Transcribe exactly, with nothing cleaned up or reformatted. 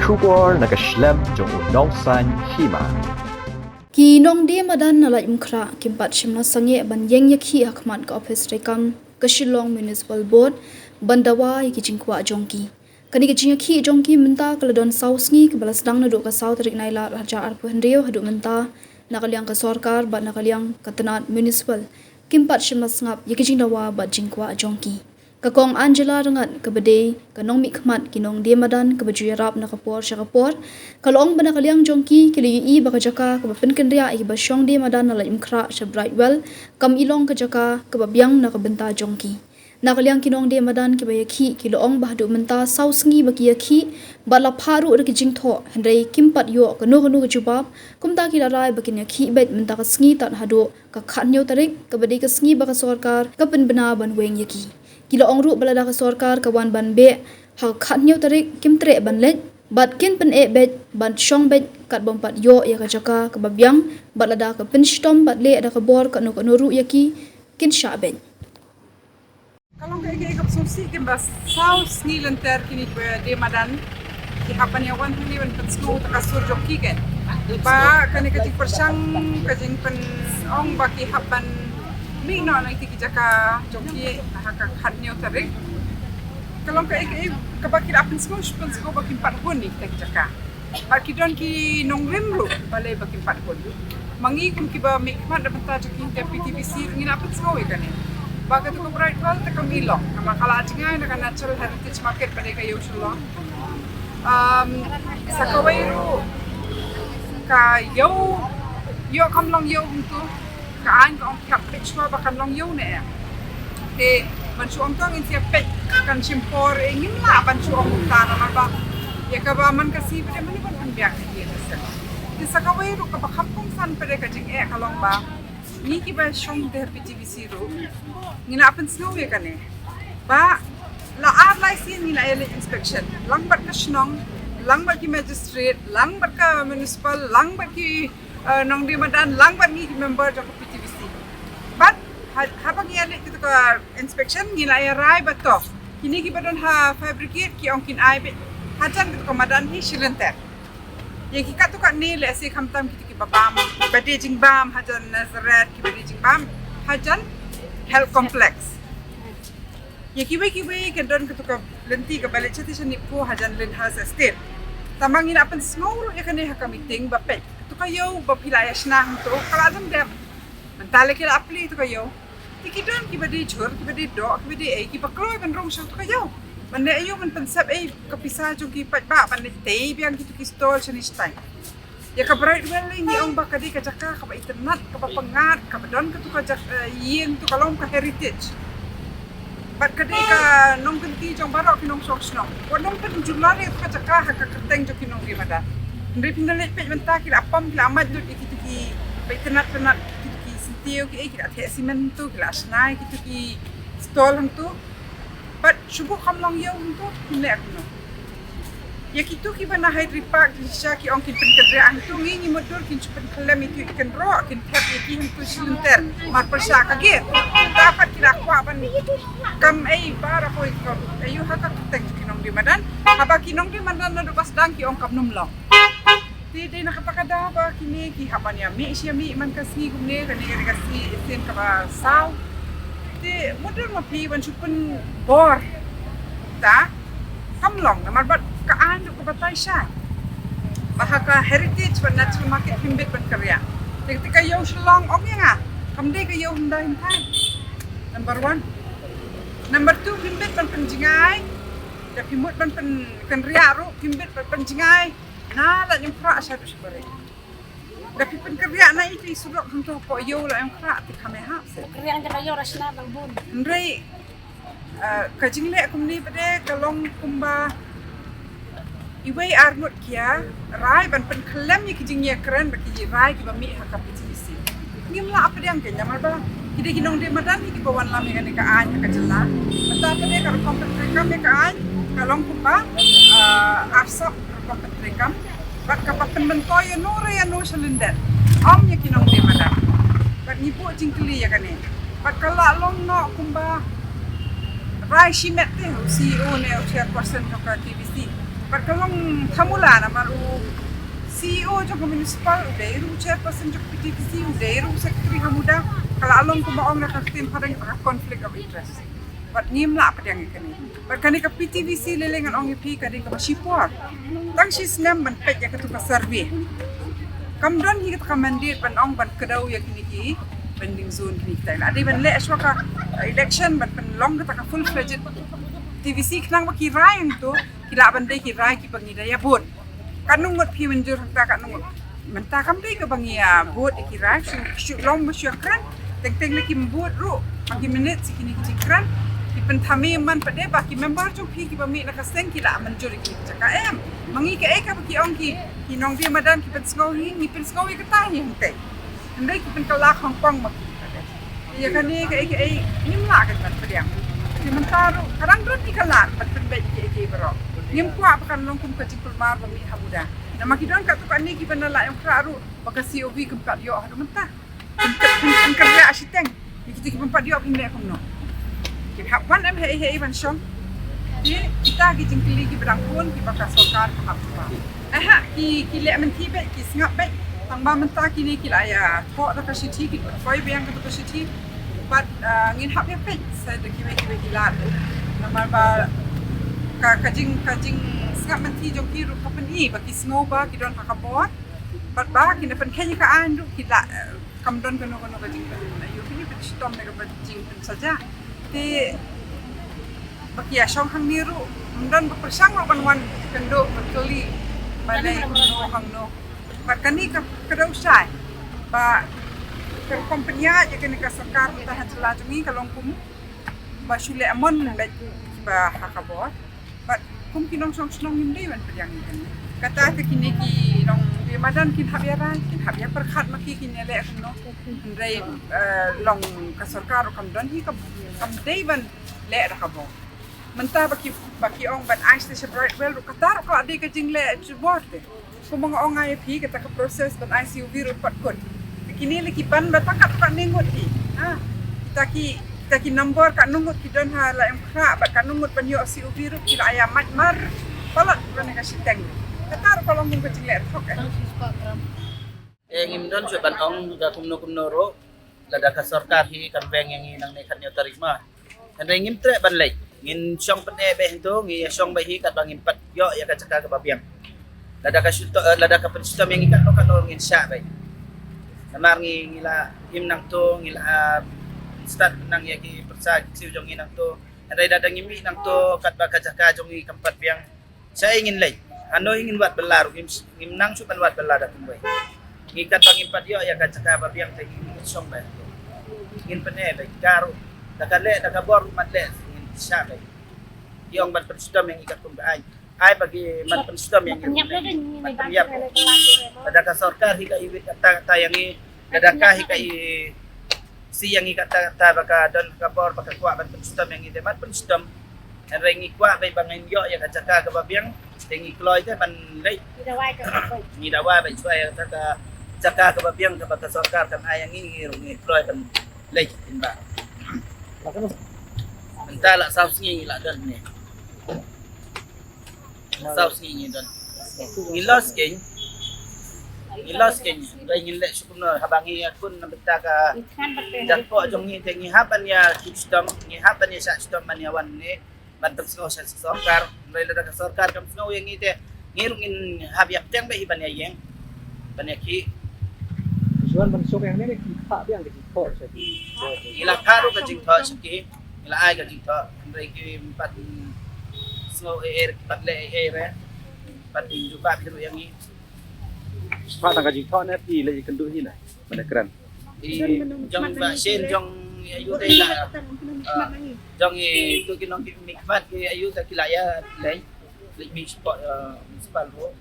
Khubor na ka shlem jong u Nongsaiñ Hima. Ki nongdie madan na Laitumkhrah kim pat shym la sangeh ban ïeng ïakhih ha khmat ka ophis treikam ka Shillong Municipal Board ban dawa ïa ki jingkwah jong ki. Kane ka jingïakhih jong ki mynta ka la don saw sngi kaba la sdang naduh ka saw tarik Nailar arhajar arphew hynriew haduh mynta. Na ka liang ka sorkar bad na ka liang ka tnat municipal kim pat shym la sngap ïa ki jingdawa bad jingkwah jong ki. Ka Kong Angela Ryngat kaba dei ka nongmihkhmat ki nongdie madan kaba ju ïarap na ka por sha ka por, ka la ong ba na ka liang jong ki ki la ïohi ba ka jaka kaba pynkynriah ïa kiba shong die madan na Laitumkhrah sha Brightwell kam i long ka jaka kaba biang na ka bynta jong ki. Na ka liang ki nongdie madan kiba ïakhih ki la ong ba haduh mynta saw sngi ba ki ïakhih bad la phah ruh da ki jingthoh, hynrei kim pat ïoh kano kano ka jubab. Kumta ki la rai ba kin ïakhih beit mynta ka sngi tad haduh ka khathynñiew tarik kaba dei ka sngi ba ka sorkar ka pynbna ban weng ïa ki. Ki la ong ruh ba lada ka sorkar ka wan ban beh ha ka khathynñiew tarik kim treh ban leit bad kin pyneh beit ban shong beit katba ym pat ïoh ïa ka jaka kaba biang bad lada ka pynshitom bad leh da ka bor kano kano ruh ïa ki kin shah beit. Ka long kaei kaei kaba sngewsih, kumba saw sngi lynter kine kiba die madan ki hap ban ïa wan hangne ban pynsngew ta ka sur jong ki, kan. Ba kane ka jingpyrshang, ka jingpynong ba ki hap ban mih noh na kita ki jaka jong ki ha ka khathynñiew tarik. Ka long kaei kaei kaba ki la pynsngew, pynsngew ba kim pat hun ïa kita ki jaka. Bad ki don ki nongrim ruh balei ba kim pat hun. Ma ngi kum kiba mihkhmat na bynta jong ki hynrei P T B C ruh ngi la pynsngew ïa kane. Ba katu ka Brightwell te kam i long, namar ka la jngai na ka Natural Heritage Market ba dei ka ïew Shillong. Um, sa kawei ruh ka ïew, ïoh kam long ïew hangtu. Ka aiñ ka ong phi hap peit shuwa ba kan long ïew ne em. Te ban shu ong to ngin sa peit kan shim por, eh, ngim lah ban shu ong kumta namar ba ïa kaba man ka sngi pat de mano ban pynbiang ïa ki. Te sa kawei ruh kaba kham kongsan pat de ka jingeh ka long ba ngi kiba shong te ha P T B C ruh ngi la pynsngew ïa kane ba la ar lai sien ngi la ïaleit inspection lang bad ka shnong, lang bad ki magistrate, lang bad ka municipal, lang bad ki eh, nongdie madan, lang bad ngi ki member jong ka P T B C. Bad ha, haba ngi ïaleit katu ka inspection ngi la ïa rai ba to kine kiba don ha fire brigade ki ong kin ai beit hajan katu ka madan hi shi lynter. Ïa ki katto katne lehse khamtam kito kiba bam, ba die jingbam hajan Nazareth, kiba die jingbam hajan health complex. Ïa kiwei kiwei ka don katu ka lynti kaba leit shatei shaniphew hajan Lyndhurst Estate. Tangba ngi la pynsngew ruh ïa kane ha ka meeting ba peit katu ka ïew ba phi la ïa shna hangto ka la jan dep. Mynta lei ki la plie katu ka ïew. Te ki don kiba die jhur, kiba die doh, kiba die ei, kiba kloi ban rung sha katu ka ïew. Ban leh aïu, ban pynsep ei ka pisa jong ki paidbah ban leit tei biang kito ki stall shane shatai. Ïa ka Brightwell ngi ong ba ka dei ka jaka kaba itynnad, kaba pyngngad, kaba don katu ka jak-, eh, ïing tu ka long ka heritage. Bad ka dei ka nongkynti jong baroh ki nongshong shnong. Wat nym pynjulor ïa ka jaka ha ka kyrteng jong ki nongdie madan. Hynrei phin da leit peit mynta ki la pom, ki la mad lut ïa kito kiba itynnad tynnad, kito ki syntiew ki ei, ki la theh simen tu, ki la shna ïa kito ki stall hangtu. Bad shu buh kam long ïew hangtu, phin leh kumno? Ïa kito kiba na Hyde Park, shisha ki ong kin pynkynriah hangtu, ngi ngi mutdur kin shu pynkhyllem ïa ki, kin rung, kin thep ïa ki hangtu shi lynter. Mar pyrshah ka gate. Mynta pat ki la kwah ban kam ei ba ra poi ki, aïu, ha ka kyrteng ki nongdie madan. Haba ki nongdie madan naduh ba sdang ki ong kam nym long. Te dei na kata ka daw ba kine ki hap ban ïa mih shi ïa mih man ka sngi kumne, kane ka dei ka sngi shisien kaba saw. Te mutdur ma phi ban shu pynbor ta kam long namar ba ka aiñ ruh ka batai shai. Ba ha ka heritage bad natural market kim bit ban kynriah. Te kata ka ïew Shillong, ong ïa nga, kam dei ka ïew hynda hyntai. Number one. Number two, kim bit ban pynjngai. Da phi mut ban pynkynriah ruh kim bit ban pynjngai. Na la nyngkhrah sha du sha bare. Da phi pynkynriah na ïa ki surok hangto hapoh ïew la nyngkhrah, te kam hap se. Kynriah jaka ïew ra shna bang bun. Hynrei, eh, ka jingleh kumne pat de ka long kumba iwei ar ngut ki ïa rai ban pynkhyllem ïa ki jingïakren bad ki rai kiba mih ha ka P T B C. Ngim lah pdiang kein namar ba ki dei ki nongdie madan hi kiba wanlam ïa kane ka aiñ ha ka jylla. Mynta pat de ka rukom pyntreikam ïa ka aiñ ka long kumba, ah, arsap rukom pyntreikam. Bad kaba pynmyntoi ïano re ïano sha lyndet. Ym ïa ki nongdie madan. Bad ngi buh jingkylli ïa kane. Bad ka la long noh kumba rai shimet te u C E O ne u chairperson jong ka T B C. Bad ka long thamula namar u C E O jong ka municipal u dei ruh chairperson jong ka P T V C, u dei ruh secretary ha MUDA. Ka la long kumba ong na ka ktien phareng ka conflict of interest. Bad ngim lah pdiang ïa kane. Bad kane ka P T V C lei lei ngan ong ïa phi ka dei kaba shipor. Tang shi snem ban peit ïa katu ka survey. Kam don hi kata ka mandate ban ong ban kdew ïa kine ki vending zone kine kita. La dei ban leh shuwa ka, uh, election ban pynlong kata ka full fledged T V C khnang ba ki rai hangto ki lah ban dei ki rai kiba ngi da ïa vote. Katno ngut phi mynjur hangta, katno ngut? Mynta kam dei kaba ngi ïa vote ïa ki rai, shu shu long ba shu ïa kren. Teng teng lei kim vote ruh. Ba ki minit shi kine ki jingkren. Ki pynthame man pat de ba ki member jong phi kiba mih na ka seng ki lah mynjur ïa ki jaka, em. Ma ngi kaei kaba ki ong ki, ki nongdie madan ki pynsngew hi, ngi pynsngew ïa kata hi hangtei. Hynrei ki pynkylla khongpong ma ki. Ïa kane kaei kaei ngim lah ka ban pdiang. Ki mynta ruh ka dang don hi ka lad ban pynbeit kiei kiei baroh. Ngim kwah ba kan long kum ka jingkulmar ba mih ha MUDA. Namar ki don katto katne kiba na Laitumkhrah ruh ba ka C O V kim pat ïoh haduh mynta. Kim pat, kim, kim pat ïoh shiteng. Ïa kita ki bym pat ïoh phin leh kumno. Ki hap wan em hei hei ban shong. Te kita ki jingkylli kiba dang bun kiba ka sorkar ka hap ba. Ai ha ki, ki leh mynthi beit, ki sngap beit. Tang ba mynta kine ki la ïa thoh da ka shithi, ki poi biang kata ka shithi. Bad, ah, ngin hap ïa peit sa da kiwei kiwei ki lad. Namar ba ka, ka jing, ka jingsngap mynthi jong ki ruh ka pyni ba ki sngew ba ki don ha ka bor. Bad ba kin da pynkheiñ ïa ka aiñ ruh ki la, eh, kam don kano kano ka jingpyn, ïa, ki pynshitom ne ka jingpynsaja. Te ba ki ïa shong hangne ruh ym don ba pyrshang ruh ban wan kynduh ban kylli balei kumno hangno. Bad kane ka kdew shai ba ka rukom pynïaid ïa kane ka sorkar mynta ha jylla jong ngi ka long kum ba shu leh mon leh kiba ha ka bor. Bad kum ki nongshong shnong ngim dei ban pdiang ïa kane. Kata te kine ki nongdie madan kin hap ïa rai, kin hap ïa pyrkhat ma ki kin ïa leh kumno. Hynrei, eh, long ka sorkar ruh kam don hi, kam, kam dei ban leh da ka bor. Mynta ba ki, ba ki ong ban ai station right well ruh kata ruh ka la dei ka jingleh jubor te. Kumba nga ong nga ïa phi kata ka process ban ai C O V ruh pat kut. Te kine lei ki ban ba tang katto katne ngut hi. Ha. Kita ki, kita ki number katno ngut ki don ha Laitumkhrah bad katno ngut ban ïoh C O V ruh ki la ïa mait mar palat kane ka shiteng. Kata ruh ka long kum ka jingleh thok eh. Eh, ngim don shuh ban ong da kumno kumno ruh. Lada ka sorkar hi kan pdiang ïa ngi nangne khathynñiew tarik ma. Hynrei ngim treh ban leit. Ngin shong pyneh beit hangto, ngi ïa shong beit hi katba ngim pat ïoh ïa ka jaka kaba biang. Lada ka shu to, eh, lada ka pynshitom ïa ngi katno katno ngin shah beit. Namar ngi, ngi la im nangto, ngi la, ah, stad nang ïa ki pyrsa ki ksiew jong ngi nangto. Hynrei lada ngi mih nangto katba ka jaka jong ngi kam pat biang. Shaei ngin leit? Hano hi ngin wad bylla ruh, ngim, ngim nang shuh ban wad bylla da kumwei. Ngi katba ngim pat ïoh ïa ka jaka ba biang te ngin shong beit. Ngin pyneh beit ka ruh. Da ka leh, da ka bor ruh mat leh ngin shah beit. Ki ong ban pynshitom ïa ngi katkum ka aiñ. Ai ba ki ban pynshitom ïa ngi ruh. Ban pynïap. Da ka sorkar hi ka iwit kata, kata ïa ngi. Lada ka hi ka i si ïa ngi kata, kata ba ka don ka bor ba ka kwah ban pynshitom ïa ngi te ban pynshitom. Hynrei ngi kwah beit ba ngin ïoh ïa ka jaka kaba biang te ngi kloi te ban leit. Ngi dawa beit shuwa ïa kata ka jaka kaba biang kaba ka sorkar kan ai ïa ngi, ngi ruh ngi kloi ban leit. Mynta la saw sngi ngi la don ne. Saw sngi ngi don. Ngi los kein. Ngi los kein. Dei ngin leh shuh kumno haba ngi ïa kun na bynta ka jingpynïap jong ngi te ngi hap ban ïa kit shitom, ngi hap ban ïa shah shitom ban ïa wan ne ban pynsngew sha sorkar. Dei lada ka sorkar kam sngew ïa ngi te ngi ruh ngin hap ïa pdiang beit hi ban ïa ïeng. Ban ïa ki. Shuwa ban shong ïa ngi ne ki phah biang ki jingthoh sha ki. Ngi la phah ruh ka jingthoh sha ki. Ngi la ai ka jingthoh, hynrei kim pat sngew ei ei, kim pat leh ei ei re. Kim pat jubab hi ruh ïa ngi. Phah tang ka jingthoh ne phi leh ïakynduh hi ne? Mane kren. I jong ba shen jong ïa yu dei la. Ah, jong i tu ki nong ki mih khmat ki ïa yu ta ki la ïa leh. Leh mih spot, ah, municipal ruh.